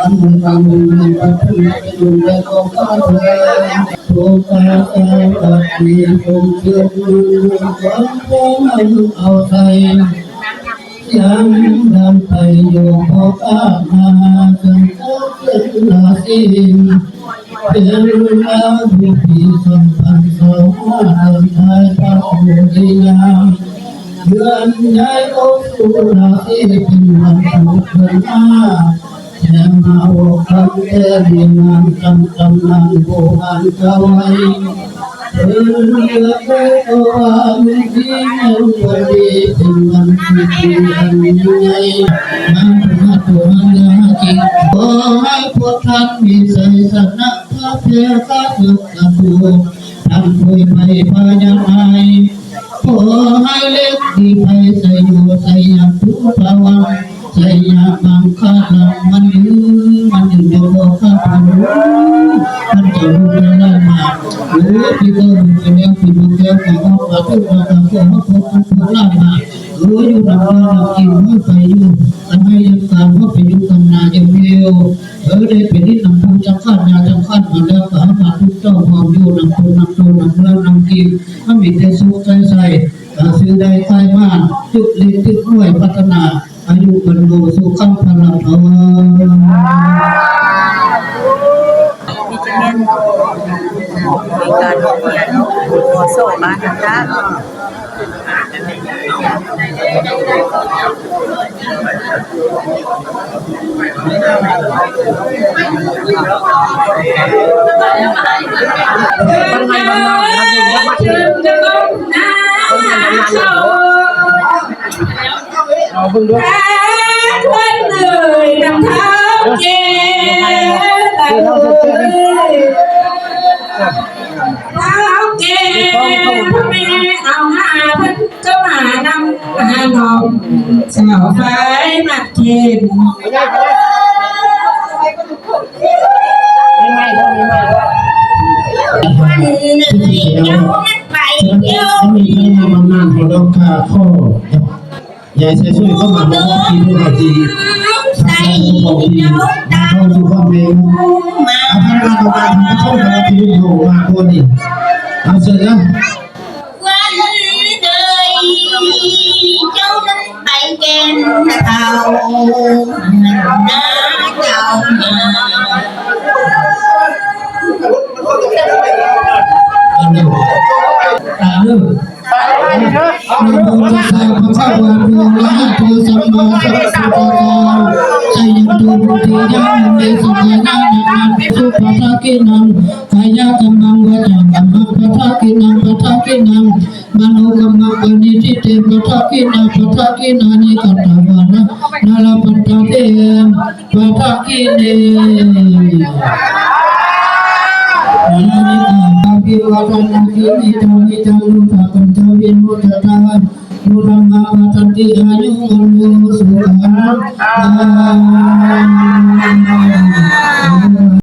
ອັນເມືອງອັນເມືອງປັດຈຸບັນເປັນລຸນແລະກໍການເມືອງ ໂຕກາສາວັດດີສົມເກີດເມືອງຂອງເຮົາເອົາໃສ່ ຍັງດຳໄປຢູ່ບໍ່ການາ ຈົນເກີດເປັນລາຊີ ເປັນລາບຸປີສອງພັນຊາວຫ້າ ເດືອນທ້າຍພະສຸລິຍາ ເດືອນຍ້າຍເຂົ້າສູ່ລາສີເປັນວັນສຸກເດືອນຫ້າ ແຕ່ມາອອກຄຳແຕ່ມີນາມຕຳຕຳນານບູຮານເກົ່າໄວ້ ເພິ່ນເລືອກໄດ້ກໍວ່າມື້ນີ້ແມ່ນວັນດີ ເປັນວັນສຸກທີ່ອັນຍິ່ງໃຫຍ່ ມາເພື່ອຕົວເຮືອກິດ ຂໍໃຫ້ພວກທ່ານມີໄຊຊະນະ ຂ້າພະເຈົ້າຂ້າເຈົ້າກະທູທັງຜູ້ໄພພະຍານາຍ ຂໍໃຫ້ເລກດີໄພໄຊໂຍໄຊຍະທຸພາວັງ ໄຊຍະມັງຄະລັງ ມັນຍືນ ມັນຍືນ ເຈົ້າພໍ່ຂ້າພະເຈົ້າ ມັນຈະລຸກໄດ້ຫຼາຍມາກ ໂອ້ ປີເກົ່າບຸນໄປແລ້ວ ປີບໍ່ແກ້ວກໍອອກມາເຖິງມາກະຂໍໃຫ້ພວກລູກຫຼານມາ ເອີ ຢູ່ນຳເຮືອນຳກິນ ໃຫ້ໄປຢູ່ ອັນໃຫ້ຍັງການ ໃຫ້ໄປຢູ່ກຳນາຢ່າງດຽວ ເອີ ໄດ້ໄປຫຼິ້ນນຳປູ່ຈັງຂັນ ຍ່າຈັງຂັນມາແລ້ວ ກໍໃຫ້ມາທຸກເຈົ້າພ້ອມຢູ່ນຳຕົນນຳໂຕນຳເມືອງນຳກິນ ໃຫ້ມີແຕ່ສຸກໃຈໃສ ເອີ ຊື້ໄດ້ຂາຍໝານ ຖືກເລກຖືກຫວຍ ປາດຖະໜາ ອາຍຸວັນໂນ ສຸຂັງພະລັງ ເອີ. ນີ້ຈະແມ່ນມີການຮຽນ ມ.ສ. ບ້ານທ່າ ເອົາເບິ່ງເດີ ເພິ່ນເອີຍນຳເຖົ້າແກ່ ເຖົ້າແກ່ ພໍ່ແມ່ເອົາຫາເພິ່ນ ເຈົ້າມານຳຫານ້ອງສາວໄຟມາເຂນ ວັນນີ້ເຈົ້າມັນໄປທ່ຽວ ມັນມີພະຍາມານານ ຂໍດອກຂ້າຂໍ ຢາຍໃສ່ຊ່ວຍເຂົ້າມາໃນທີ່ເພິ່ນໃຫ້ດີ ໃສ່ຂອງດີ ເຂົ້າສູ່ຄວາມເມງ ອາພະນາກອາການຂອງປະເທດຂອງທີ່ເຮົາມາກ່ອນນີ້ ເອົາເຊີນນະ. ວັນເອີຍ ເຈົ້ານັ້ນໄປແກ່ນເທົ້າ ນາເຈົ້າມາ ຕາເດີ ນະໂມຕັດສະ ພະຄະວະໂຕ ອະລະຫະໂຕ ສຳມາສຳພຸດທັດສະ ຊາຍັນໂຕ ໂພທິຍານະເມ ສັກກາຍານະ ນະເມ ສຸ ປະທັກຂິນັງ ກາຍະກຳມັງ ວາຈາກຳມັງ ປະທັກຂິນັງ ປະທັກຂິນັງ ມະໂນກຳມັງ ປະນິທິເຕ ປະທັກຂິນາ ປະທັກຂິນານິ ກະຕະວານະ ນະລະພັນຕາເຕ ປະທັກຂິເນ ອານິກາ ອະພິວາທະນະສີລິສະນິຈັງ ນິດຖາປັນຈະ ວິວາທະທາ ໂນ ທຳມາ ວັດທັນຕິ ອາຍຸ ວັນໂນ ສຸຂັງ ພະລັງ